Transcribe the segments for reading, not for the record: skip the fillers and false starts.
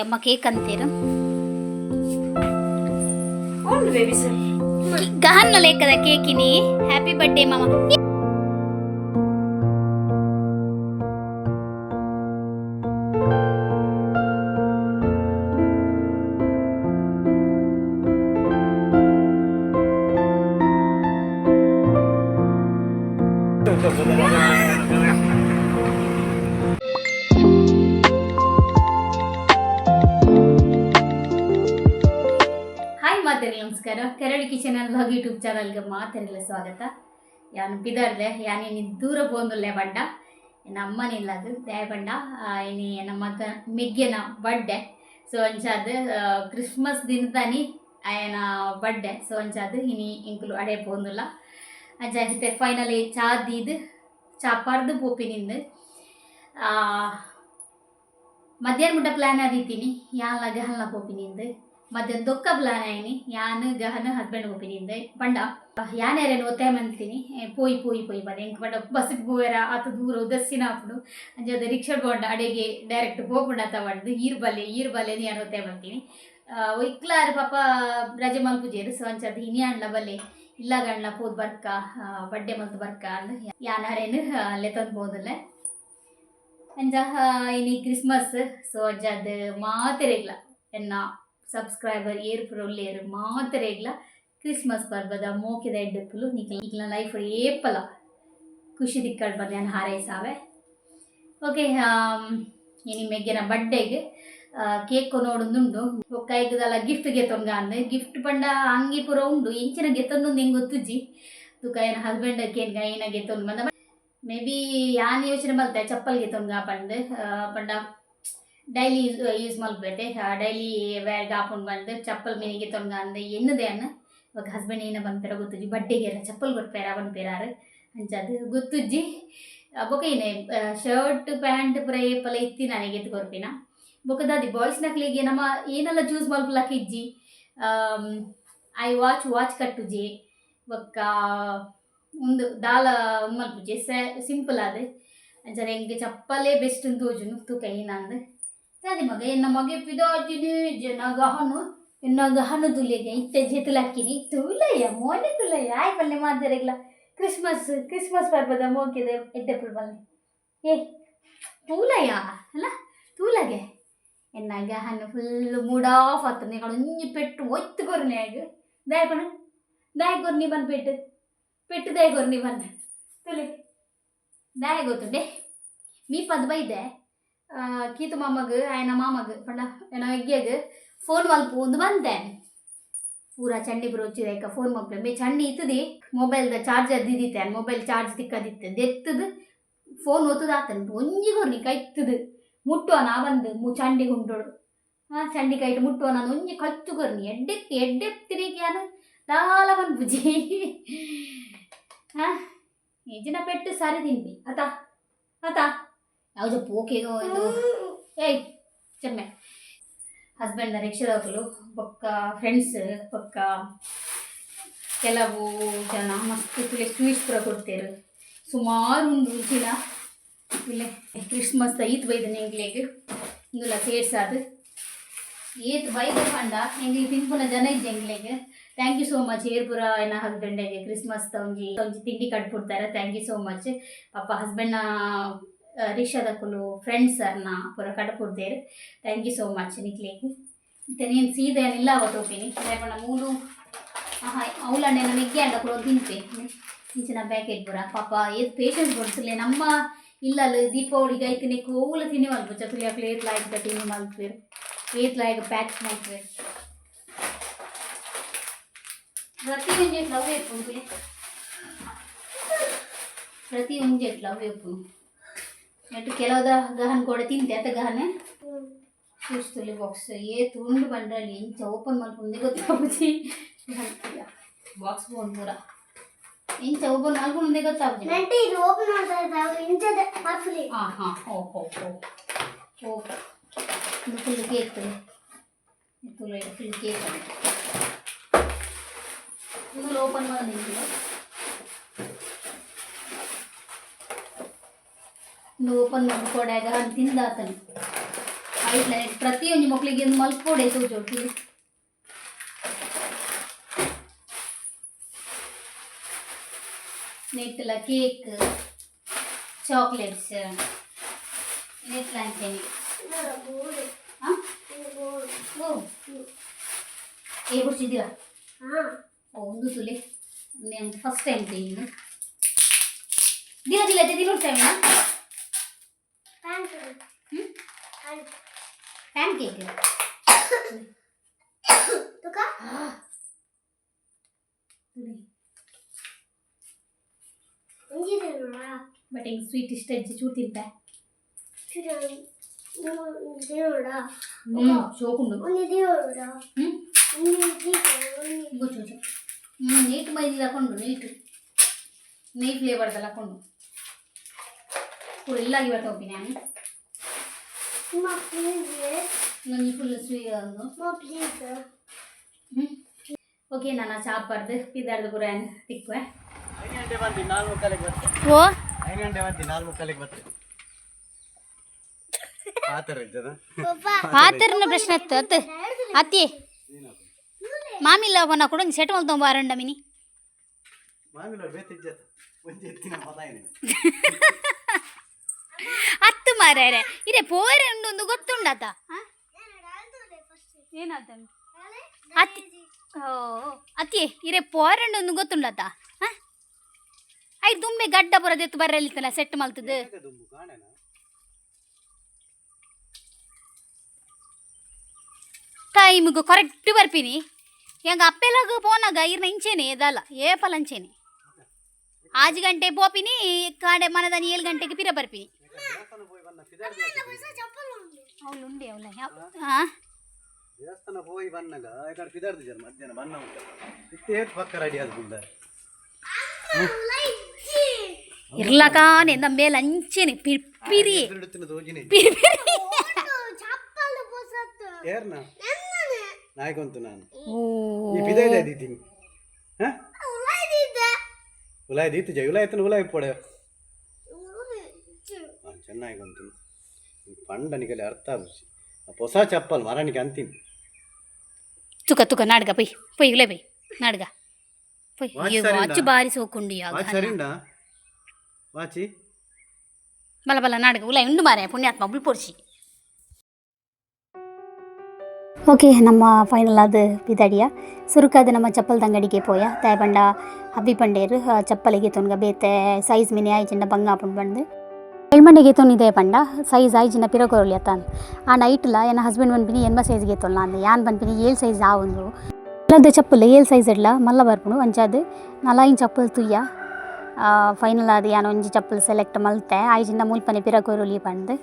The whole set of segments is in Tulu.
ಅಮ್ಮ ಕೇಕ್ ಅಂತೀರ. ಉಂಡು ಬೇಬಿ ಸರ್. ಗಹನ್ನ ಲೇಖದ ಕೇಕಿನಿ. ಹ್ಯಾಪಿ ಬರ್ಡೇ ಮಾಮ. ಹಾಯ್ ಮಾತೆರೆಲ್ಲ, ನಮಸ್ಕಾರ. ಕೆರಳಿ ಕಿಚನ್ ಅಂಡ್ ವ್ಲಾಗ್ ಯೂಟ್ಯೂಬ್ ಚಾನಲ್ಗೆ ಮಾತೆರೆಲ್ಲ ಸ್ವಾಗತ. ಯಾನು ಬಿದಾರ್ದೆ, ಯಾನೇನು ದೂರ ಪೋಂದುಲ್ಲೆ ಬಂಡ ಎನ್ನ ಅಮ್ಮನಿಲ್ಲದು ದಯ ಬಂಡ ಇನಿ ಎನ್ನ ಮಗ ಮೆಗ್ಗೆನ ಬಡ್ಡೆ. ಸೊ ಅಂಚಾದ್ ಕ್ರಿಸ್ಮಸ್ ದಿನದಾನಿ ಆಯನ ಬಡ್ಡೆ. ಸೊ ಅಂಚಾದ್ ಇನಿ ಎಂಕುಲು ಅಡೆ ಪೋಂದುಲ್ಲ. ಅಂಚಾದ್ ಫೈನಲಿ ಚಾ ದೀದ್ ಚಾ ಪರ್ದು ಪೋಪಿನಿಂದು. ಮಧ್ಯಾಹ್ನ ಮುಟ್ಟ ಪ್ಲ್ಯಾನ್ ಆದಿತ್ತೀನಿ, ಯಾನ್ಲ ಗಹನ್ಲ ಪೋಪಿನಿಂದು. ಮಧ್ಯಾಹ್ನ ದೊಕ್ಕ ಪ್ಲಾನ್ ಆಯ್ನಿ, ಯಾನ್ ಗಹನ ಹಸ್ಬೆಂಡ್ ಪೋಪಿನಿಂದು. ಪಂಡ ಯಾನೇರೇನು ಒತ್ತಾಯ ಮಂತೀನಿ, ಪೋಯಿ ಪೋಯಿ ಪೋಯಿ ಬಂದೆ. ಎಂಕ್ ಪಂಡ ಬಸ್ಗೆ ಪೋಯರ ಆತ ದೂರ ಉದಸ್ಸಿನ ಆಪುಂಡು. ಅಂಚಾದ್ ರಿಕ್ಷಾ ಪೋಂಡ ಅಡೆಗೆ ಡೈರೆಕ್ಟ್ ಪೋಪುಂಡು ಅತ್ತ ಪಂಡ್ದು ಈರ್ ಬಲ್ಲೆ ಈರ್ ಬಲ್ಲೆ ಯಾನ್ ಒತ್ತಾಯ ಮಲ್ತೀನಿ. ಒಯ್ಕ್ಲಾರು ಪಾಪ ರಜೆ ಮಲ್ಪುಜೆರ್. ಸೊ ಅಂಚಾದ್ ಇನಿ ಆಂಡ್ಲ ಬಲ್ಲೆ, ಇಲ್ಲಾಗಂಡ್ಲ ಪೋದು ಬರ್ಕ, ಬಡ್ಡೆ ಮಲ್ತ್ ಬರ್ಕ ಅಂದ್ ಯಾನ್ ಅರೇನು ಲೆತ್ತೊಂದು ಪೋದುಲ್ಲೆ. ಅಂಚ ಇನಿ ಕ್ರಿಸ್ಮಸ್. ಸೊ ಅಂಚಾದ್ ಮಾತೆರೆಗ್ಲ, ಎನ್ನ ಸಬ್ಸ್ಕ್ರೈಬರ್ ಏರ್ ಪೂರ ಉಲ್ಲೇರು ಮಾತೆರೆಗ್ಲ ಕ್ರಿಸ್ಮಸ್ ಪರ್ಬದ ಮೋಕೆದ ಎಡ್ಡೆಪ್ಪುಲು. ನಿಕ್ಲ ನಿಕ್ಲ ಲೈಫ್ ಏಪಲ ಖುಷಿ ತಿಕ್ಕಡ್ ಬಂದು ನಾನು ಹಾರೈಸಾವೆ. ಓಕೆ, ಇನಿ ಮೆಗ್ಗೆನ ಬಡ್ಡೆಗ್ ಕೇಕ್ ನೋಡುಂದುಂಡು. ಬೊಕ್ಕ ಐಕದಲ್ಲ ಗಿಫ್ಟ್ ಗೆತೊನ್ಗ ಅಂದ್. ಗಿಫ್ಟ್ ಪಂಡ ಅಂಗಿ ಪೂರ ಉಂಡು, ಎಂಚಿನ ಗೆತೊಂದು ಎಂಕ್ ಗೊತ್ತುಜ್ಜಿ. ತುಕ ಎನ್ನ ಹಸ್ಬೆಂಡ್ ಕೇನ್ಗ ಏನ ಗೆತೊಂದು ಬಂದ. ಮೇ ಬಿ ಯಾನ್ ಯೋಚನೆ ಮಲ್ತೆ ಚಪ್ಪಲ್ ಗೆತೊನ್ಗ ಪಂದ್. ಪಂಡ ಡೈಲಿ ಯೂಸ್ ಯೂಸ್ ಮಲ್ಪೆತೆ, ಡೈಲಿ ವೇರ್ಗ್ ಆಪುಂಡು ಪಂದ್ ಚಪ್ಪಲ್ ಮಿನಿ ಗೆತೊನ್ಗ ಅಂದ್ ಎನ್ನುದೆ ಅನ್ನ. ಬೊಕ್ಕ ಹಸ್ಬೆಂಡ್ ಏನ ಪನ್ಪೆರ ಗೊತ್ತುಜ್ಜಿ. ಬಡ್ಡೆಗೆಲ್ಲ ಚಪ್ಪಲ್ ಕೊರ್ಪೆರ ಪನ್ಪೆರಾರು, ಅಂಚಾದ್ ಗೊತ್ತುಜ್ಜಿ. ಬೊಕ ಏನೆ ಶರ್ಟ್ ಪ್ಯಾಂಟ್ ಪೂರ ಏಪಲ ಇತ್ತಿನಾನೆ ಗೆತ್ ಕೊರ್ಪಿನ. ಬೊಕ ದಾದಿ ಬಾಯ್ಸ್ ನಕ್ಲೆಗೆ ನಮ ಏನೆಲ್ಲ ಚೂಸ್ ಮಲ್ಪುಲಕ ಇಜ್ಜಿ. I watch watch ಕಟ್ಟುಜಿ, ಬೊಕ್ಕ ಉಂದು ದಾಲ ಉಂದು ಮಲ್ಪುಜಿ, ಸಿಂಪಲ್ ಆದ್. ಅಂಚನೆ ಎಂಕ್ ಚಪ್ಪಲೇ ಬೆಸ್ಟ್ ತೋಜುನು. ತೂಕ ಏನಾಂದ್. ದಾದಿ ಮಗ ಎನ್ನ ಮಗೆ ಪಿದಾಡ್ಜಿನಿ ಜನ ಗಹನು ಎನ್ನ ಗಹನು ತುಲೆಗೆ ಇತ್ತೆ ಜೆತುಲಕ್ಕಿನಿ ತೂಲಯ್ಯ ಮೋನೆ ತುಲಯ್ಯ. ಆಯ್ ಪಲ್ಲೆ ಮಾತೆರೆಗ್ಲ ಕ್ರಿಸ್ಮಸ್ ಕ್ರಿಸ್ಮಸ್ ಪರ್ಬದ ಮೋಕೆದ ಎಡ್ಡೆಪ್ಪುಲು ಪಲ್ಲೆ. ಏ ತೂಲಯ್ಯ ಅಲ್ಲ ತೂಲಗೆ ಎನ್ನ ಗಹನು ಫುಲ್ ಮೂಡ್ ಆಫ್ ಆತನೆ. ಒಂಜಿ ಪೆಟ್ಟು ಒಯ್ತು ಕೊರ್ನೆ ಆಗ ದಾಯ ಪಣ ದಾಯ ಕೊರ್ನಿ ಬನ್ ಪೆಟ್ಟು ಪೆಟ್ಟು ದಾಯ ಕೊರ್ನಿ ಬನ್ ತುಲೆ ದಾಯ ಗೊತ್ತುಂಡೆ ಮೀ ಪದ್ ಬೈದೆ. ಕೀತು ಮಾಮಗ್ ಆಯನ ಮಾಮಗ್ ಪಂಡ ಎನ ಎಗ್ಗೆಗ್ ಫೋನ್ ಮಲ್ಪು ಒಂದು ಬಂತೆ. ಪೂರ ಚಂಡಿ ಪೂರ వచ్చిದ ಫೋನ್ ಮಲ್ಪೆ. ಮೇ ಚಂಡಿ ಇತ್ತದಿ ಮೊಬೈಲ್ದ ಚಾರ್ಜರ್ ದಿದಿತ್ತೆ, ಮೊಬೈಲ್ ಚಾರ್ಜ್ ತಿಕ್ಕದಿತ್ತೆ. ದೆತ್ತದು ಫೋನ್ ಒತ್ತುದು ಆತನ ಒಂಜಿ ಕೊರ್ನಿ ಕೈತ್ತದು ಮುಟ್ಟುವ ನಾ ಬಂದು ಮು ಚಂಡಿ ಗುಂಟೋಡು. ಆ ಚಂಡಿ ಕೈಟ್ ಮುಟ್ಟುವ ನಾನು ಒಂಜಿ ಕಚ್ಚು ಕೊರ್ನಿ ಎಡ್ಡೆ ಎಡ್ಡೆ ತಿರುಗಿ ಯಾನು ದಾಲ ಪನ್ಪುಜಿ. ಹಾ ನಿಜಿನ ಪೆಟ್ಟು ಸರಿ ತಿನ್ಪಿ ಅತ ಅತ ಯಾವ್ದು ಪೋಕೆಗೋ ಇದು. ಏಯ್ ಚೆಮ್ಮೆ. ಹಸ್ಬೆಂಡ್ನ ರಿಕ್ಷಾದಕುಲು ಬೊಕ್ಕ ಫ್ರೆಂಡ್ಸ್ ಬೊಕ್ಕ ಕೆಲವು ಜನ ಮಸ್ತ್ ತುಲೆ ಸ್ವೀಟ್ಸ್ ಪೂರ ಕೊಡ್ತೇರು. ಸುಮಾರು ಉಂಡು ರುಚಿನ ಇಲ್ಲೇ. ಕ್ರಿಸ್ಮಸ್ ಈತ್ ಬೈದನೆ ಎಂಕ್ಲೆಗ್ ಇಂದುಲ ಸೇರ್ಸಾದ್ ಏತ್ ಬೈದ ಪಂಡ ಎಂಕ್ಲೆಗ್ ತಿನ್ಪುನ ಜನ ಇಜ್ಜಿ ಎಂಕ್ಲೆಗ್. Thank you so much. ಏರ್ ಪೂರ ಎನ್ನ ಹಸ್ಬೆಂಡಿಗೆ ಕ್ರಿಸ್ಮಸ್ ಒಂಜಿ ಒಂಜಿ ತಿಂಡಿ ಕಟ್ಬಿಡ್ತಾರೆ. Thank you so much. ಪಾಪ ಹಸ್ಬೆಂಡ್ನ ರಿಕ್ಷಾದಕುಲು ಫ್ರೆಂಡ್ಸ್ ಅರ್ನ ಪೂರ ಕಡಪುಡ್ದೇರು. Thank you so much ನಿಕ್ಲೆಗ್. ಇತ್ತೆ ನೀನು ಸೀದಾ ಇಲ್ಲ ತೋಪಿನಿ ಪಂಡ ಮೂಲು ಅವ್ಲಂಡೆ ನಮ್ಮ ಮೆಗ್ಗೆ ಅಂಡ ಕೂಡ ತಿನ್ಪೆ. ಇಂಚಿನ ಪ್ಯಾಕೆಟ್ ಪೂರ ಪಾಪ ಏತ್ ಪೇಷನ್ಸ್ ಕೊಡ್ತಿಲ್ಲ. ನಮ್ಮ ಇಲ್ಲಲ್ಲ ದೀಪಾವಳಿಗೆ ಐತಿನಿ ಕೋಲ ತಿನ್ನಿ ಮಲ್ಪ ಚತುಲಿ ಅಕ್ಲು ಏತ್ ಲಾಯ್ಕ್ ತಿನ್ನಿ ಮಲ್ಪೇರು, ಏತ್ ಲಾಯ್ಕ್ ಪ್ಯಾಕ್ ಮಲ್ಪೇರು. ಪ್ರತಿ ಒಂಜಿ ಲವ್ ಇಪ್ಪುಂಡು, ಪ್ರತಿ ಒಂಜಿ ಲವ್ ಇಪ್ಪುಂಡು. ನೆಟ್ಟು ಕೆಲವುದ ಗಹನ್ ಕೂಡ ತಿಂತೆ ಅತ್ತ ಗಹನ. ಸ್ವೀಟ್ಸ್ ಬಾಕ್ಸ್ ಏತ್ ಉಂಡು ಬಂಡ್ರಲ್ಲಿ ಇಂಚ ಓಪನ್ ಮಲ್ಪುಂದೆ ಗೊತ್ತಾಪುಜಿ. ಬಾಕ್ಸ್ ಬೋಂಡ್ ಪೂರ ಇಂಚ ಓಪನ್ ಮಲ್ಪುಂದೆ ಗೊತ್ತಾಪುಜಿ. ನಂಟೆ ಇದು ಓಪನ್ ಮಾಡ್ತಾ ಇದ್ದಾವೆ ಇಂಚದ ಮಾರ್ಫುಲಿ. ಹಾಂ ಹಾಂ ಓ ಹೋ ಹೋ ಓಕೆ. ಇದು ಫುಲ್ ಕೇಕ್, ಇದು ಫುಲ್ ಕೇಕ್. ಇದು ಓಪನ್ ಮಾಡಿ ಇದು ಓಪನ್ ಮಾಡಿ ಕೊಡಾಗ ತಿಂದಾತನು. ಐಟ್ಲ ಪ್ರತಿಯೊಂದು ಮಕ್ಕಳಿಗೆ ಒಂದು ಮಲ್ಪೋಡೆ ತೋಜೋಡು. ನೆಟ್ಟಲ ಕೇಕ್, ಚಾಕ್ಲೇಟ್ಸ್ ನೆಟ್ಲ ಅಂಚೆನೆ. ಹಾಂ, ಓ, ಏ ಬಿಡ್ಸಿದ್ದೀರಾ? ಓ, ಒಂದು ತುಲೆ నేను ಫಸ್ಟ್ ಟೈಮ್ ತಿಂದು ದಿನ ದಿನ ದಿನ time. PAN cake. But ಹಿಂಗೆ ಸ್ವೀಟ್ ಇಷ್ಟ ಇಜ್ಜಿ, ಚೂರು ತಿಂತೆ. ಹ್ಞೂ, ಶೋಕುಂಡು. ಹ್ಞೂ, ಗೊಚ್ಚು ಗೊಚ್ಚು. ಹ್ಞೂ, ನೀಟ್ ಮೈದಿಲ್ಲ ಹಾಕೊಂಡು, ನೀಟ್ ನೆಯ್ ಫ್ಲೇವರ್ದಲ್ಲ ಹಾಕೊಂಡು ಪೂರ ಇಲ್ಲಾಗಿ ಬರ್ತಾ ಹೋಗಿ ನಾನು. ನಂಗೆ ಫುಲ್ ಸ್ವೀ ಒಂದು. ಹ್ಞೂ, ಓಕೆ, ನಾನು ಚಾಪ್ ಬರ್ದು ಪಿದಾರ್ದು ಪೂರ ತಿಕ್ಕುವೆ. 5 ಗಂಟೆ ಬಂದು 4:45ಕ್ಕೆ ಬರ್ತೆ. ಓ. 5 ಗಂಟೆ ಬಂದು 4:45ಕ್ಕೆ ಬರ್ತೆ. ಪಾತ್ರ ಇದ್ದದ. ಪಾತ್ರನ ಪ್ರಶ್ನೆ ಅತ್ತ ಅತ್ತ ಅತ್ತಿ ಮಾಮಿಲ್ಲ ಅವನ ಕೂಡ ಸೆಟ್ ಮಲ್ತೊಂಬ ಮಿನಿ. ಮಾಮಿಲ ಬೇತಿಜ್ಜತ ಒಂಜಿ ಎತ್ತಿನ ಮದಾಯಿನ. ಅತ್ತು ಮಾರ್ಯಾರೆ, ಇರೆ ಪೋರೆ ಉಂಡು ಒಂದು ಗೊತ್ತುಂಡಾತ. ಏನಾತ ಅತ್ತಿ? ಓ ಅತ್ತಿ, ಇರೆ ಪೋರೆಂಡು ಒಂದು ಗೊತ್ತುಂಡಾತ. I ದುಂಬೆ ಗಡ್ಡ ಬರೋದೆತ್ತು ಬರಲಿತ್ತಲ್ಲ ಸೆಟ್ ಮಲ್ತದ್ದು. ದುಂಬು ಕಾಣೆನ. ಟೈಮ್ಗೆ ಕರೆಕ್ಟ್ ಬರ್ಪಿನಿ. ಹೆಂಗ ಅಪ್ಪೆಲಾಗ ಪೋನಾಗ ಇರ್ನ ಇಂಚೇನೆ ಎದಲ್ಲ ಏಪಲ ಅಂಚೇನೆ. ಆಜು ಗಂಟೆ ಪೋಪಿನಿ, ಕಾಡೆ ಮನದಾನಿ 7 ಗಂಟೆಗೆ ಪಿರ ಬರ್ಪಿನಿ. ದೇವಸ್ಥಾನ ಹೋಗಿ ಬಂದ ಫಿದಾರ್ದು. ಅವಳು ಉಂಡೆ ಅವಳ ಹಾಂ. ದೇವಸ್ಥಾನ ಹೋಗಿ ಬಂದಾಗ ಈ ಕಡೆ ಫಿದಾರ್ದು ಜರ ಮಧ್ಯಾಹ್ನ ಬನ್ನ ಉಂಟು ಇತ್ತೆ ಏತ್ ಪಕ್ಕ ರೆಡಿ ಆದ. ಇರ್ಲಕಾನೆ ನಮ್ಮ ಮೇಲೆ ಅಂಚೇನೆ ಪಿರಿ. ತೋಜಿನಿ. ಪಿರಿ ಪಿರಿ. ಏರ್ನ ನಾಯ್ಕೊಂತು ನಾನು. ಓ. ಈ ಪಿದಾಯ್ದ ದೀತೀನಿ. ಹಾ, ಉಲಾಯ್ ದೀತು ಜೈ, ಉಲಾಯ್ ಎತ್ತನ ಉಲಾಯ್ ಪೊಡೆ ಚೆನ್ನಾಗಿ ಬಂತು. ಪಂಡನಿಗಲ್ಲಿ ಅರ್ಥ ಆಗುಸಿ ಹೊಸ ಚಪ್ಪಲ್ ಮರಣಿಗೆ ಅಂತೀನಿ. ತುಕ ತುಕ ನಾಡ್ಗ ಪೊಯ್ ಪೊಯ್ ಉಲೇ ಪೊಯ್ ನಾಡ್ಗ ಪೊಯ್. ವಾಚ್ ಅಯ್ಯೋ. ಸರಿ. ವಾಚ್ ಬಾರಿ ಸೋಕುಂಡು ಯಾಗ. ವಾಚ್ ಸರಿಂಡ ವಾಚಿ. ಬಲ ಬಲ ನಾಡ್ಗ ಉಲೈ ಉಂಡು ಮಾರೆ ಪುಣ್ಯಾತ್ಮ ಬುಲ್ಪೊರ್ಚಿ. ಓಕೆ, ನಮ್ಮ ಫೈನಲ್ ಅದು ಪಿದಡಿಯ. ಸುರುಕಾದ ನಮ್ಮ ಚಪ್ಪಲ್ ತಂಗಡಿಗೆ ಪೋಯ. ತಾಯ್ ಪಂಡ ಅಬ್ಬಿ ಪಂಡೇರು ಚಪ್ಪಲಿಗೆ ತೊನ್ಗ ಬೇತೆ ಸೈಜ್ ಮಿನಿ ಆಯ್ಚಿಂಡ ಬಂಗ ಆಪುಂಡು ಬಂದು ಎಳ್ಮಂಡೆಗೆ ತೊನ್ನಿದೆ ಪಂಡ ಸೈಜ್ ಆಯ್ಚಿಂಡ ಪಿರಕೊರಲಿ ಅತ್ತಾನ್. ಆ ನೈಟ್ಲ ಎನ್ನ ಹಸ್ಬೆಂಡ್ ಪನ್ಪಿನಿ ಎನ್ಮ ಸೈಜ್ಗೆ ತೊಲ್ಲ ಅಂದ. ಯಾನ್ ಪನ್ಪಿನಿ 7 ಸೈಜ್ ಆ ಒಂದು ಅಲ್ಲದ ಚಪ್ಪಲ್ 7 ಸೈಜ್ ಇಡ್ಲ ಮಲ್ಲ ಬರ್ಪುಂಡು. ಅಂಚಾದ್ ನಲಾಯಿನ್ ಚಪ್ಪಲ್ ತುಯ್ಯ. ಫೈನಲ್ ಅದು ಯಾನ್ ಒಂಜಿ ಚಪ್ಪಲ್ ಸೆಲೆಕ್ಟ್ ಮಲ್ತೆ, ಆಯ್ಚಿಂಡ ಮುಲ್ಪನೆ ಪಿರಕೊರಲಿ ಪಂದ್.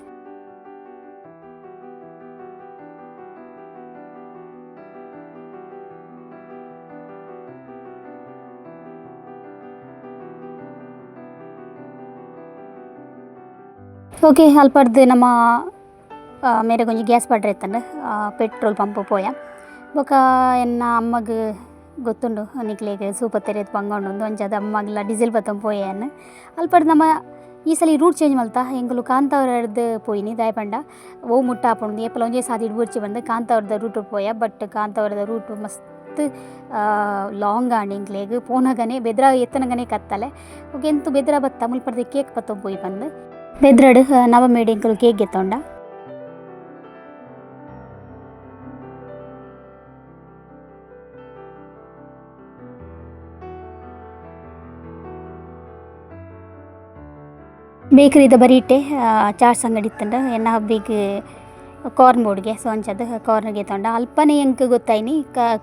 ಓಕೆ, ಅಲ್ಪಡ್ದು ನಮ್ಮ ಮೇರೆ ಒಂಜಿ ಗ್ಯಾಸ್ ಪಡ್ರೆ ಇತ್ತಂಡು, ಪೆಟ್ರೋಲ್ ಪಂಪ್ ಪೋಯ. ಬೊಕ ಎನ್ನ ಅಮ್ಮಗ್ ಗೊತ್ತುಂಡು ನಿಕ್ಲೆಗ್ ಸೂಪರ್ ತೆರೆದ್ ಬಂಗೊಂಡು ಅಂಚಾದ್ ಅಮ್ಮಗ್ಲ ಡೀಸೆಲ್ ಬತ್ತೊಂದು ಪೋಯೆನ್. ಅಲ್ಪಡ್ದು ನಮ್ಮ ಈ ಸಲ ರೂಟ್ ಚೇಂಜ್ ಮಲ್ತ. ಎಂಕುಲು ಕಾಂತಾವರಡ್ದು ಪೋಯಿನಿ. ದಾಯೆ ಪಂಡ ಓ ಮುಟ್ಟ ಆಪುಂಡು, ಏಪಲ ಒಂಜೇ ಸಾದಿ ಬೊಡ್ಚಿ ಬಂದು ಕಾಂತಾವರದ ರೂಟ್ ಪೋಯ. ಬಟ್ ಕಾಂತಾವರದ ರೂಟ್ ಮಸ್ತ್ ಲಾಂಗ್ ಆಂಡ್. ಎಂಕ್ಲೆಗ್ ಪೋನಗನೆ ಬೆದ್ರ ಎತ್ತನಗನೆ ಕತ್ತಲೆ. ಬೊಕ ಎಂತು ಬೆದ್ರ ಬತ್ತ ಮುಲ್ಪಡ್ದು ಕೇಕ್ ಪತ್ತೊಂದು ಪೋಯಿ ಬಂದು ಬೆದ್ರಡ್ ನವಮೇಡ್ ಎಂಕುಲು ಕೇಕ್ ಗೆತ್ತೊಂಡ. ಬೇಕರಿದ ಬರೀಟೆ ಚಾಟ್ಸ್ ಅಂಗಡಿ ಇತ್ತಂಡ. ಎನ್ನ ಹಬ್ಬಿಗ್ ಕಾರ್ನ್ ಬೋರ್ಡ್ಗೆ, ಸೊ ಅಂಚದ ಕಾರ್ನ್ ಗೆತ್ತೊಂಡ. ಅಲ್ಪನೆ ಎಂಕ್ ಗೊತ್ತಾಯ್ನಿ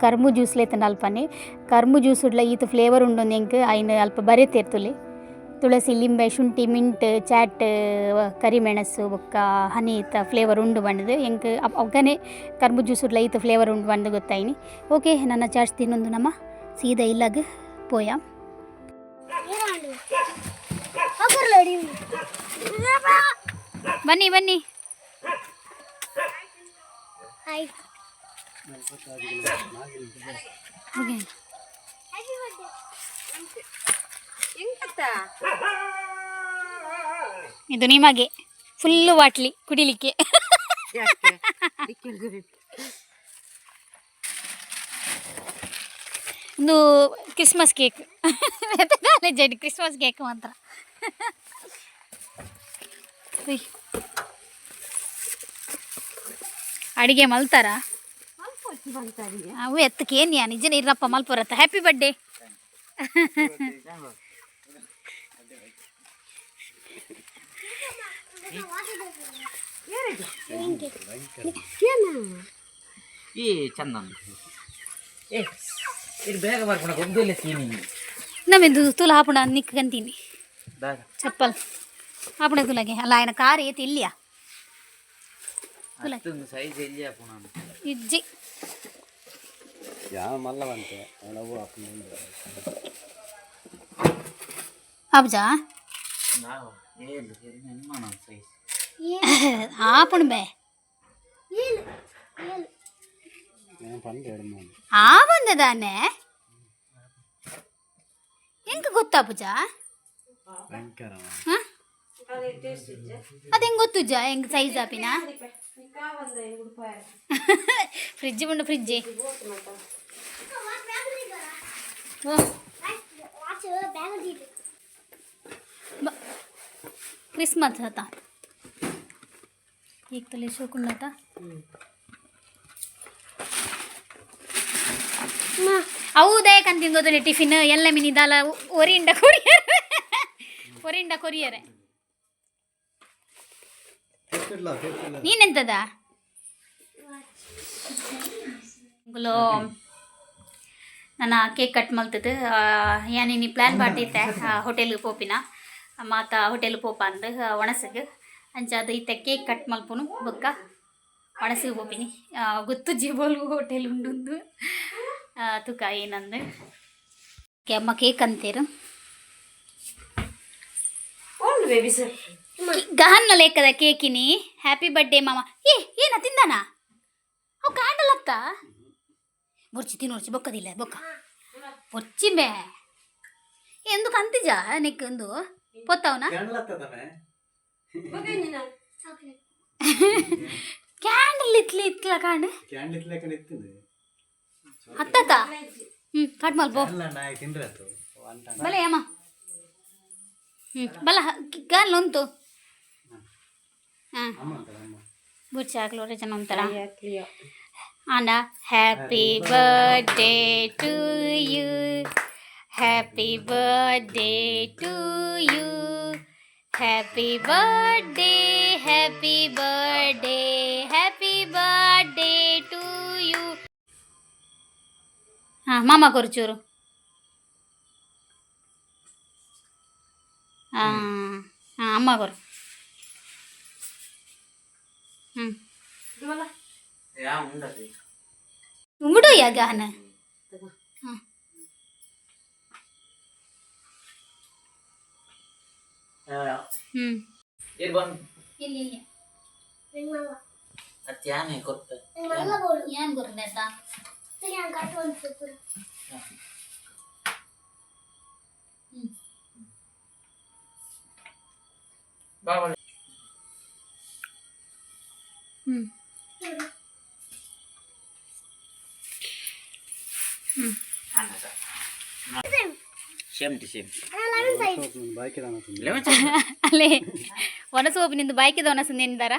ಕರ್ಮು ಜ್ಯೂಸ್ ಲೇತಂಡ. ಅಲ್ಪನೆ ಕರ್ಮು ಜ್ಯೂಸ್ ಉಡ್ಲ ಈತ ಫ್ಲೇವರ್ ಉಂಡು ಎಂಕ್ ಐನ್ ಅಲ್ಪ ಬರೆತಿರ್ತುಲೆ. ತುಳಸಿ, ಲಿಂಬೆ, ಶುಂಠಿ, ಮಿಂಟ್, ಚಾಟ್, ಕರಿಮೆಣಸು ಬೊಕ್ಕ ಹನಿ ಇತ್ತ ಫ್ಲೇವರ್ ಉಂಡು ಬಂಡದು. ಎಂಕ್ ಅಗ್ಗನೆ ಕರ್ಮು ಜ್ಯೂಸ್ ಉಡ್ಲ ಈತ ಫ್ಲೇವರ್ ಉಂಡು ಬಂದು ಗೊತ್ತಾಯ್ನಿ. ಓಕೆ, ನನ್ನ ಚಾಟ್ಸ್ ತಿನ್ನೊಂದು ನಮ್ಮ ಸೀದಾ ಇಲ್ಲಗ್ ಪೋಯ. ಬನ್ನಿ ಬನ್ನಿ. ಹಾಯ್. ಓಕೆ. Happy birthday. ಇದು ನಿಮಗೆ ಫುಲ್ಲು ಬಾಟ್ಲಿ ಕುಡಿಲಿಕ್ಕೆ. ಒಂದು Christmas cake, Christmas cake ಮಾತ್ರ. ಉಯ್. ಅಡಿಗೆ ಮಲ್ತಾರ ಅವು ಎತ್ತಕ್ಕೆ ಏನು ಯಾ ನಿಜ ಇರಪ್ಪ ಮಲ್ಪುರತ್ತ. Happy birthday. ಈ ಚಂದ ಏ ಇದು ಬೇಗ ಬರ್ಕೊಂಡು ಒಂದಿಲ್ಲ ಸೀನಿ. ನಮ್ಮಿಂದು ತುಲ ಹಾಪುಣ ನಿಕ್ಕಂತೀನಿ. ಬೇಗ. ಚಪ್ಪಲ್ ಹಾಪುಣ ತುಲಗೆ ಅಲ್ಲ, ఆయన ಕಾರ್ ಏತಿ ಇಲ್ಲಿಯಾ? ಅಷ್ಟೊಂದು ಸೈಜ್ ಎಲ್ಲಿ ಹಾಪುಣ? ಇಜ್ಜಿ. ಯಾವ ಮಲ್ಲವಂತೆ ಅವು ಹಾಕೊಂಡು. ಅಬ್ಜಾ. ನಾವು ಏಳು ಎಮ್ಮ ಸೈಜ್. ಆಪುಣ ಬೇ. ಏಳು ಏಳು. నేను పండు ఎడమాను. ಆ ಬಂದದಾನೆ ಹೆಂಗ ಗೊತ್ತಾ ಪೂಜಾ? ಭಯಂಕರ. ಹಾ, ಅದು ಹೆಂಗ್ ಗೊತ್ತು ಜಾ, ಹೆಂಗ್ ಸೈಜ್ ಆಪಿನ? ಫ್ರಿಜ್ ಬಂಡ ಫ್ರಿಜ್. ಓ. ವಾಚ್ ಬ್ಯಾಗ್ ಇದೆ. ಕ್ರಿಸ್ಮಸ್ ಆತ ಈಗ ತಲೆ ಶೋಕುಂಡಾತ. ಅವು ಕಂತಿಂದ ಗೊತ್ತಲ್ಲ ಟಿಫಿನ್ ಎಲ್ಲ ಮಿನಿದಾಲ ಒರಿಂಡ ಕೊರಿಯರ್, ಒರಿಂಡ ಕೊರಿಯರ್. తెప్పిడ్లా తెప్పిడ్లా. ನೀನೆಂತದ ಗುಲೋ ನನ್ನ ಕೇಕ್ ಕಟ್ ಮಲ್ತದ್ದು. ಯಾನಿನಿ ಪ್ಲ್ಯಾನ್ ಪಾಡ್ದಿತ್ತೆ ಹೋಟೆಲ್ಗೆ ಪೋಪಿನ ಮಾತ, ಹೋಟೆಲ್ ಪೋಪ ಅಂದ್ ಒಣಸಿಗೆ ಅಂಚ. ಅದು ಇತ್ತೆ ಕೇಕ್ ಕಟ್ ಮಲ್ಪುನು ಬೊಕ್ಕ ಒಣಸಿಗೆ ಪೋಪಿನಿ. ಗೊತ್ತು ಜಿಬೋಲು ಹೋಟೆಲ್ ಉಂಡುಂದು ತುಕ ಏನಂದು ಅಮ್ಮ ಕೇಕ್ ಅಂತೀರು. ಗಹನ್ನ ಲೇಖದ ಕೇಕಿನಿ. ಹ್ಯಾಪಿ ಬರ್ಡೇ ಮಾಮ. ಏ ಏನ ತಿಂದಾನ ಅವು ಕ್ಯಾಂಡಲ್ ಅತ್ತ ಬೊರ್ಚಿ ತಿನ್ನೋರ್ಚಿ ಬೊಕ್ಕದಿಲ್ಲ ಬೊಕ್ಕ ಬೊರ್ಚಿ ಬೇ ఎందుకు ಅಂತಿಜ ನಿಕ್ ಒಂದು ಪೊತ್ತವನ. క్యాండిల్ వస్తుందమే. ಚಾಕ್ಲೇಟ್. ಕ್ಯಾಂಡಲ್ ಇತ್ಲಿ ಇತ್ಲ ಕಾಂಡ್. ಕ್ಯಾಂಡಲ್ ಇತ್ಲೇಕನ ಇತ್ತಿಂది. ಅತ್ತತ ಹ್ಞೂ ಕಟ್ ಮಲ್ಪೋ. ಅಲ್ಲ ನಾಯಿ ತಿಂದ್ರೆ ಆತು ಅಂಟ. ಬಲೆ ಅಮ್ಮ ಹ್ಞೂ ಬಲ ಗಾಲ್ ಉಂಟು ಹಾಂ. ಅಮ್ಮ ಅಂತಾರೆ ಅಮ್ಮ. ಬುರ್ಚಿ ಹಾಕ್ಲೋರೆ ಜನ ಅಂತಾರ ಆಂಡ. Happy birthday to you, happy birthday to you, happy birthday, happy birthday, happy birthday to you. ಹಾಂ ಮಾಮ ಕೊರ್ಚೂರು ಹಾಂ ಹಾಂ ಅಮ್ಮ ಕೊರು ಹ್ಞೂ. ಯಾ ಉಂಡತಿ. ಉಂಗುಡು ಯಾಗಹನ ಹಾಂ. ಹ್ಞೂ. ಏರ್ ಬಂದು. ಇಲ್ಲಿ ಇಲ್ಲಿ. ಮಲ್ಲ. ಅತ್ತೆ ಯಾನೆ ಕೊತ್ತ. ಮಲ್ಲ ಬೋಳು. ಏನು ಗೊತ್ತಾಯ್ತಾ? ನಾನು ಕಟ್ ಒಂದು ಪೂರ. ಹ್ಞೂ. ಬಾಬಾ. ಹ್ಞೂ ಹ್ಞೂ. Same to same. Lemon size. ಬಾಯ್ಕೆ. Lemon. ಅಲ್ಲೇ ಒಣಸು ಒಬ್ಬ ನಿಂದು ಬಾಯ್ಕಿದ ಒಣಸು ನಿಂದಾರ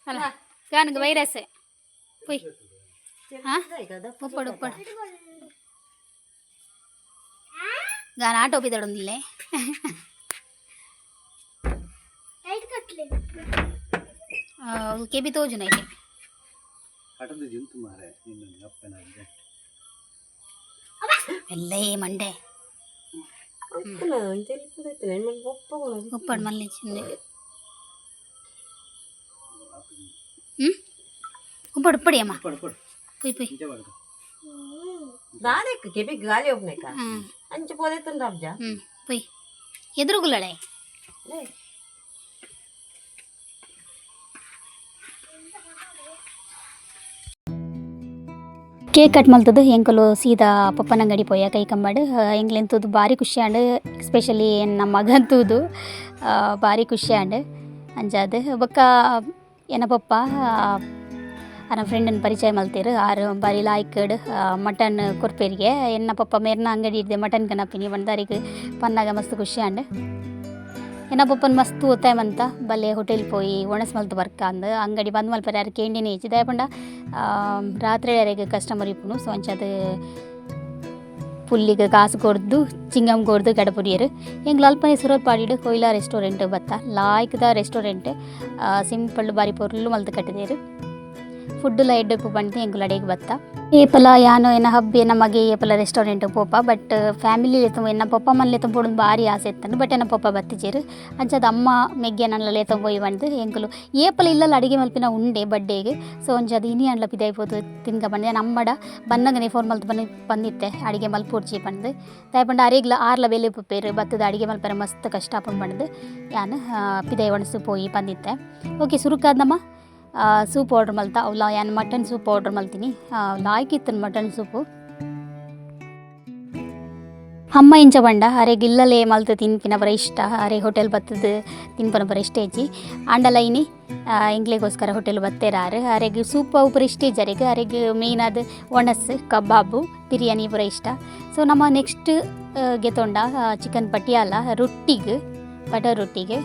ಅಲ್ಲ ಕಾನ್ಗೆ ವೈರಸ್ ಪೊಯ್ ಹಾಂ ಉಪ್ಪಡು ಉಪ್ಪಡು ಗಾನ ಆಟೋ ಬಿದ್ದಾಡೊಂದಿಲ್ಲೇ. ಲೈಟ್ ಕಟ್ಲಿ. ಕೆಬಿ ತೋಜು ನೈಟ್. ಕಟದ ಜಿಂತು ಮಾರೆ ನಿನ್ನ ಅಪ್ಪನ. ಎಲ್ಲ ಮಂಡೆ ಉಪ್ಪಡು ಮಲ್ಲಿ ಚಿಂದೆ. ಹ್ಞೂ ಉಪ್ಪಡು ಉಪ್ಪಡಿ ಅಮ್ಮ. ಪಡು ಪಡು. ಪೊಯ್ ಪೊಯ್. ಇಂಚ ಪಡು. ದಾದೆಕ್ ಕೆಬಿ ಗಾಲಿ ಒಬ್ನೇಕ. ಹ್ಞೂ. ಅಂಚ ಪೋದೈತಂದ್ರ ಅಬ್ಜ. ಹ್ಞೂ ಪೊಯ್ ಎದುರುಗುಲ್ಲಳೆ. ಕೇಕ್ ಕಟ್ ಮಲ್ತದ್ದು ಎಂಕುಲು ಸೀದಾ ಪಪ್ಪನಂಗಡಿ ಪೋಯ ಕೈ ಕಂಬಾಡು. ಎಂಕ್ಲೆಂತೂದು ಭಾರಿ ಖುಷಿ ಆಂಡ್. ಎಸ್ಪೆಷಲಿ ನಮ್ಮ ಮಗಂತೂದು ಭಾರಿ ಖುಷಿ ಆಂಡ್. ಅಂಚಾದ್ ಬೊಕ್ಕ ಎನ್ನ ಪೊಪ್ಪ ಅನ ಫ್ರೆಂಡನ್ ಪರಿಚಯ ಮಲ್ತೆರ್ ಆರ್ ಬಾರಿ ಲಾಯ್ಕಡ್ ಮಟನ್ ಕೊರ್ಪೆರಿಗೆ ಎನ್ನ ಪೊಪ್ಪ ಮೇರ್ನ ಅಂಗಡಿ ಇಡ್ದೆ ಮಟನ್ ಕನಪಿನಿ ಪಂದ್ ಅರೆಗ್ ಪನ್ನಾಗ ಮಸ್ತ್ ಖುಷಿ ಆಂಡ್. ಎನ್ನ ಪೊಪ್ಪನ್ ಮಸ್ತ್ ಒತ್ತಾಯ ಮಂತ ಬಲ್ಲೆ ಹೋಟೆಲ್ ಪೋಯಿ ಒಣಸ್ ಮಲ್ತ್ ಬರ್ಕ ಅಂದ್ ಅಂಗಡಿ ಬಂದ್ ಮಲ್ಪರೆ ಆರ್ ಕೇಂಡಿನೇ ಇಜ್ಜಿ ದಾಯೆ ಪಂಡ ರಾತ್ರೆ ಅರೆಗ್ ಕಸ್ಟಮರ್ ಇಪ್ಪುನು ಸೊ ಅಂಚಾದ್ ಪುಲ್ಲಿಗ್ ಕಾಸು ಕೊರ್ದು ಚಿಂಗಮ್ ಕೊರ್ದು ಕಡಪುಡಿಯೆರ್. ಎಂಕ್ಲು ಅಲ್ಪನೆ ಸುರಲ್ಪಾಡಿಡ್ ಕೊಯ್ಲಾ ರೆಸ್ಟೋರೆಂಟ್ ಬತ್ತ ಲಾಯ್ಕ್ದ ರೆಸ್ಟೋರೆಂಟ್ ಸಿಂಪಲ್ ಬಾರಿ ಪೊರ್ಲು ಮಲ್ತ್ ಕಟ್ಟಿದೆರ್. ಫುಡ್ಡುಲ ಎಡ್ಡೆ ಉಪ್ಪು ಪಂದ್ ಎಂಕುಲು ಅಡೆಗ್ ಬತ್ತ. ಏಪಲ ಯಾನ್ ಎನ್ನ ಹಬ್ಬಿ ಎನ್ನ ಮಗೆ ಏಪಲ ರೆಸ್ಟೋರೆಂಟ್ ಪೋಪ ಬಟ್ ಫ್ಯಾಮಿಲಿ ಲೆತ್ತೊಂದು ಎನ್ನ ಪೊಪ್ಪ ಅಮ್ಮನ್ ಲೆತ್ತೊಂದು ಪೋಡುಂದು ಬಾರಿ ಆಸೆ ಇತ್ತುಂಡು ಬಟ್ ಎನ್ನ ಪೊಪ್ಪ ಬತ್ತಿಜೆರ್. ಅಂಚಾದ್ ಅಮ್ಮ ಮೆಗ್ಯ ನನ್ಲ ಲೆತ್ತೊಂದು ಪೋಯಿ ಪಂದ್ ಎಂಕುಲು ಏಪಲ ಇಲ್ಲಲ್ ಅಡಿಗೆ ಮಲ್ಪಿನ ಉಂಡೆ ಬಡ್ಡೆಗ್ ಸೊ ಅಂಚಾದ್ ಇನಿ ಆಂಡ್ಲ ಪಿದಾಯಿ ಪೋದು ತಿನ್ಕ ಪಂದ್ ಯಾನ್ ಅಮ್ಮಡ ಬನ್ನಗನೆ ಫೋನ್ ಮಲ್ತ್ ಪಂದಿತ್ತೆ ಅಡಿಗೆ ಮಲ್ಪೊಡ್ಚಿ ಪಂದ್. ದಾಯೆ ಪಂಡ ಅರೆಗ್ಲ ಆರ್ಲ ಬೇಲೆ ಉಪ್ಪುಪೆರ್ ಬತ್ತುದು ಅಡಿಗೆ ಮಲ್ಪರೆ ಮಸ್ತ್ ಕಷ್ಟ ಆಪುಂಡು ಪಂದ್ ಯಾನ್ ಪಿದಾಯಿ ಒಣಸು ಪೋಯಿ ಪಂದಿತ್ತೆ. ಓಕೆ ಸುರುಕಾದ್ ನಮ ಸೂಪ್ ಆರ್ಡರ್ ಮಲ್ತ ಅವ್ಲ ಯಾನ್ ಮಟನ್ ಸೂಪ್ ಆರ್ಡರ್ ಮಲ್ತಿನಿ. ಲಾಯ್ಕ್ ಇತ್ತುಂಡು ಮಟನ್ ಸೂಪು. ಅಮ್ಮ ಇಂಚ ಪಂಡ ಅರೆಗ್ ಇಲ್ಲಲೇ ಮಲ್ತ್ ತಿನ್ಪಿನ ಪೂರ ಇಷ್ಟ ಅರೆ ಹೋಟೆಲ್ ಬತ್ತುದು ತಿನ್ಪನ ಪೂರ ಇಷ್ಟ ಇಜ್ಜಿ ಆಂಡಲ ಇನಿ ಎಂಕ್ಲೆಗೋಸ್ಕರ ಹೋಟೆಲ್ ಬತ್ತೆರ್ ಆರ್ ಅರೆಗ್ ಸೂಪ್ ಅವು ಪೂರ ಇಷ್ಟ ಇಜ್ಜಿ ಅರೆಗ್ ಅರೆಗ್ ಮೇಯ್ನ್ ಆದ್ ಒಣಸ್ ಕಬಾಬು ಬಿರಿಯಾನಿ ಪೂರ ಇಷ್ಟ. ಸೊ ನಮ್ಮ ನೆಕ್ಸ್ಟ್ ಗೆತೊಂಡ ಚಿಕನ್ ಪಟಿಯಾಲ ರೊಟ್ಟಿಗ್ ಬಟರ್ ರೊಟ್ಟಿಗ್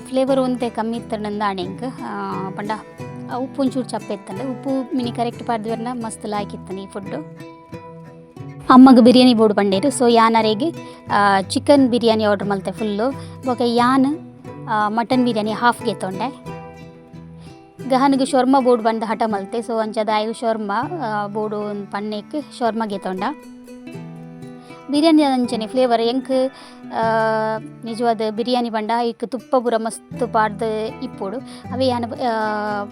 ಫ್ಲೇವರ್ ಒಂತೆ ಕಮ್ಮಿ ಇತ್ತಂಡ ಎಂಕ್ ಪಂಡ ಉಪ್ಪು ಒಂಚೂರು ಚಪ್ಪೆ ಇತ್ತಂಡ ಉಪ್ಪು ಮಿನಿ ಕರೆಕ್ಟ್ ಪಾಡ್ದಿವರ್ನ ಮಸ್ತ್ ಲಾಯ್ಕ್ ಇತ್ತಂಡು ಈ ಫುಡ್ಡು. ಅಮ್ಮಗ್ ಬಿರಿಯಾನಿ ಬೋಡು ಪಂಡೇರು ಸೊ ಯಾನ್ ಅರೆಗ್ ಚಿಕನ್ ಬಿರಿಯಾನಿ ಆರ್ಡರ್ ಮಲ್ತೆ ಫುಲ್ಲು ಬೊಕ ಯಾನ್ ಮಟನ್ ಬಿರಿಯಾನಿ ಹಾಫ್ ಗೆತೊಂಡೆ. ಗಹನಿಗೆ ಶೊರ್ಮ ಬೋಡು ಪಂದ್ ಹಠ ಮಲ್ತೆ ಸೊ ಅಂಚಾದ್ ಆಯಗ್ ಶೊರ್ಮ ಬೋಡು ಪನ್ನೇಕ್ ಶೊರ್ಮ ಗೆತೊಂಡ. ಬಿರಿಯಾನಿ ಅಂಚನೆ ಫ್ಲೇವರ್ ಎಂಕ್ ನಿಜವಾದ ಬಿರಿಯಾನಿ ಪಂಡ ಐಕ್ ತುಪ್ಪ ಪೂರ ಮಸ್ತ್ ಪಾಡ್ದ್ ಇಪ್ಪೊಡು ಅವೇ ಯಾನ್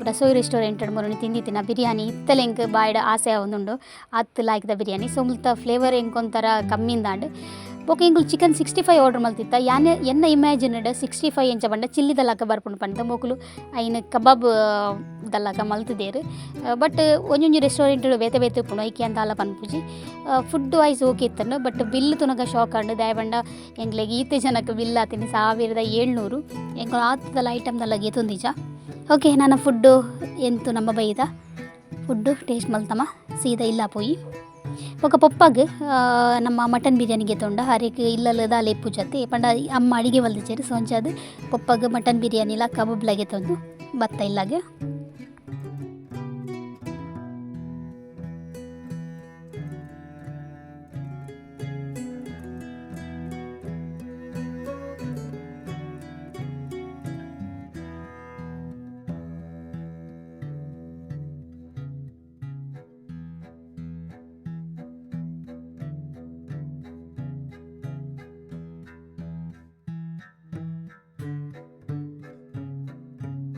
ರಸೋಯಿ ರೆಸ್ಟೋರೆಂಟ್ ಮುರುನಿ ತಿಂದಿತ್ತಿನ ಬಿರಿಯಾನಿ ಇತ್ತಲ ಎಂಕ್ ಬಾಯ್ಡ್ ಆಸೆ ಆವೊಂದುಂಡು ಆತ್ ಲಾಯ್ಕ್ದ ಬಿರಿಯಾನಿ ಸೊ ಮುಲ್ತ ಫ್ಲೇವರ್ ಎಂಕ್ ಒಂಥರ ಕಮ್ಮಿಂದಾಂಡ್. ಬೊಕ ಎಂಕುಲು ಚಿಕನ್ 65 ಆರ್ಡರ್ ಮಲ್ತಿತ್ತ ಯಾನ್ ಎನ್ನ ಇಮ್ಯಾಜಿನ್ಡ್ 65 ಎಂಚ ಪಂಡ ಚಿಲ್ಲಿ ದಲಕ ಬರ್ಪುಂಡು ಪಂದ್ ಮೊಕುಲು ಐನ್ ಕಬಾಬ್ ದಲಕ ಮಲ್ತುದೆರ್. ಬಟ್ ಒಂಜೊಂಜಿ ರೆಸ್ಟೋರೆಂಟ್ ಬೇತೆ ಬೇತೆ ಉಪ್ಪುಂಡು ಐಕೆ ಅಂದಾಲ ಪನ್ಪುಜಿ. ಫುಡ್ ವೈಸ್ ಓಕೆ ಇತ್ತಂಡು ಬಟ್ ಬಿಲ್ ತುನಗ ಶಾಕ್ ಆಂಡ್ ದಾಯೆ ಪಂಡ ಎಂಕ್ಲೆಗ್ ಈತೆ ಜನಕ್ ಬಿಲ್ ಆತಿನಿ 1700 ಎಂಕುಲು ಆತದಲ ಐಟಮ್ ದಲ ಗೆತೊಂದಿಜ. ಓಕೆ ನನ ಫುಡ್ಡು ಎಂತು ನಮ್ಮ ಬೈದ ಫುಡ್ಡು ಟೇಸ್ಟ್ ಮಲ್ತಮ ಸೀದಾ ಇಲ್ಲ ಪೋಯಿ. ಬೊಕ ಪೊಪ್ಪಗ್ ನಮ್ಮ ಮಟನ್ ಬಿರಿಯಾನಿ ಗೆತೊಂಡ ಅರೆಗ್ ಇಲ್ಲಲ್ ದಾಲ ಇಪ್ಪುಜತೆ ಪಂಡ ಅಮ್ಮ ಅಡಿಗೆ ಮಲ್ದಿಜೆರ್ ಸೊ ಅಂಚಾದ್ ಪೊಪ್ಪಗ್ ಮಟನ್ ಬಿರಿಯಾನಿಲ ಕಬಾಬ್ಲ ಗೆತೊಂದು ಬತ್ತ ಇಲ್ಲಗ್.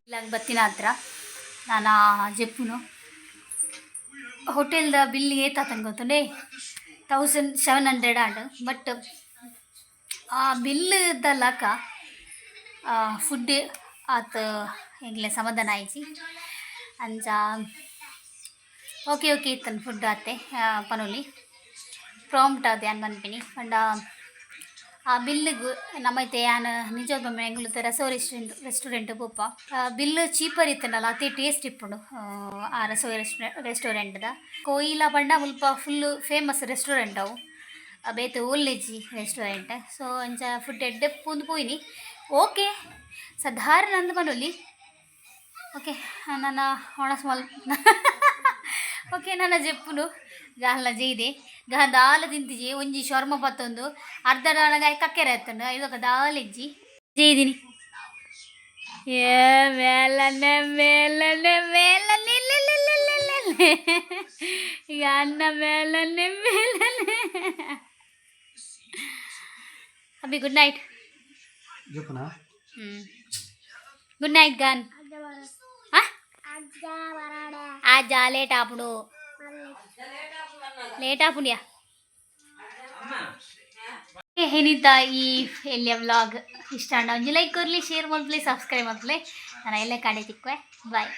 ಇಲ್ಲಾಗ ಬತ್ತಿನ ಹತ್ರ ನಾನು ಜೆಪ್ಪುನು ಹೋಟೆಲ್ದ ಬಿಲ್ ಏತಾತನ್ ಗೊತ್ತುಂಡೆ 1700 ಆಂಡ್ ಬಟ್ ಆ ಬಿಲ್ದ ಲಕ ಫುಡ್ ಆತ್ ಎಂಕ್ಲೆ ಸಮಾಧಾನ ಆಯ್ಜಿ ಅಂಚ ಓಕೆ ಓಕೆ ಇತ್ತನ್ ಫುಡ್ ಆತೆ ಪನೊಲಿ ಪ್ರಾಂಪ್ಟ್ ಆದ್ ಯಾನ್ ಪನ್ಪಿನಿ ಪಂಡ ಆ ಬಿಲ್ಗ್ ನಮೈತೆ ಯಾನ್ ನಿಜವಾದ್ ಎಂಕುಲು ರಸೋ ರೆಸ್ಟೋರೆಂಟ್ ಪೋಪ ಬಿಲ್ ಚೀಪರ್ ಇತ್ತುಂಡಲ ಅತೆ ಟೇಸ್ಟ್ ಇಪ್ಪುಂಡು ಆ ರಸೋ ರೆಸ್ಟೋರೆಂಟ್ದ ಕೊಯ್ಲ ಪಂಡ ಮುಲ್ಪ ಫುಲ್ ಫೇಮಸ್ ರೆಸ್ಟೋರೆಂಟ್ ಅವು ಬೇತೆ ಓಲ್ಲೆಜ್ಜಿ ರೆಸ್ಟೋರೆಂಟ್ ಸೊ ಅಂಚ ಫುಡ್ ಎಡ್ಡೆ ಪೂಂದು ಪೋಯಿನಿ ಓಕೆ ಸಾಧಾರಣ ಅಂದ್ ಪನೊಲಿ. ಓಕೆ ನನ ಒಣಸ್ ಮಲ್ ಓಕೆ ನನ ಜೆಪ್ಪುನು ಗಾಲ್ನ ಜೈದೆ ಗಹ ದಾಲ ತಿಂತಿಜಿ ಒಂಜಿ ಶೊರ್ಮ ಪತ್ತೊಂದು ಅರ್ಧ ದಾಳಗ ಕಕ್ಕೆರೆ ಎತ್ತುಂಡು ಇದೊಕ ದಾಲ ಇಜ್ಜಿ ಜೈದಿನಿ ಏ ಮೇಲನೆ ಮೇಲನೆ ಮೇಲನೆ ಈಗ ಅನ್ನ ಮೇಲನೆ ಮೇಲನೆ. ಅಭಿ ಗುಡ್ ನೈಟ್. ಗುಡ್ ನೈಟ್ ಗಾನ್. ಆಜ ಲೇಟ್ ಆಪುಂಡು ಲೇಟ್ ಆಪುಂಡ್ಯಾ. ಏನಿತ್ತ ಈ ಎಲ್ಲಿಯ ವ್ಲಾಗ್ ಇಷ್ಟ ಆಂಡ ಒಂಜಿ ಲೈಕ್ ಕೊರ್ಲಿ, ಶೇರ್ ಮಲ್ಪಲೆ, ಸಬ್ಸ್ಕ್ರೈಬ್ ಮಲ್ಪಲೆ. ನಾನು ಎಲ್ಲ ಕಡೆ ತಿಕ್ಕುವೆ. ಬಾಯ್.